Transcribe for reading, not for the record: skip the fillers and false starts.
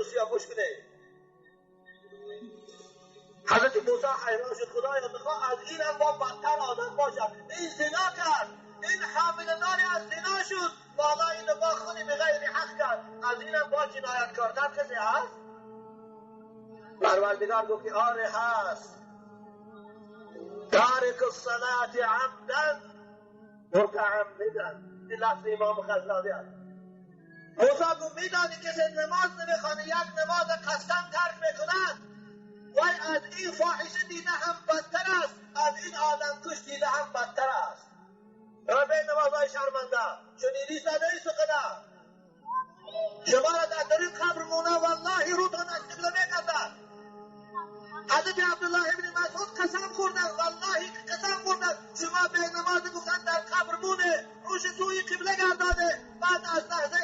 روسیا گوش کنه. حضرت موسی حیران شد، خدایا میخواه از این هم با بدتر آدم باشد. این زنا کرد، این حامل داری از زنا شد، بالا اینو با خونی به غیر حق کرد، از اینم با جنایتکارتر کسی هست؟ پروردگار گفت که آره هست. تارک الصلاة عمدا متعمدا. این لفظ امام غزالی است. موسی گفت میدانی کسی نماز نمیخوانه، یک نماز قسم ترک میکند، وای از این فاحشه دیده هم بدتر است، از این آدم کش دیده هم بدتر است. به نمازهای شرمنده شنیدی زده ای سخنه شما را در طریق قبر مونه والله روتان از قبله میکردن. حضرت عبدالله ابن مسعود قسم خوردن، والله قسم خوردن، شما به نماز گفتن در قبر مونه، روش سوی قبله گردانه، بعد از لحظه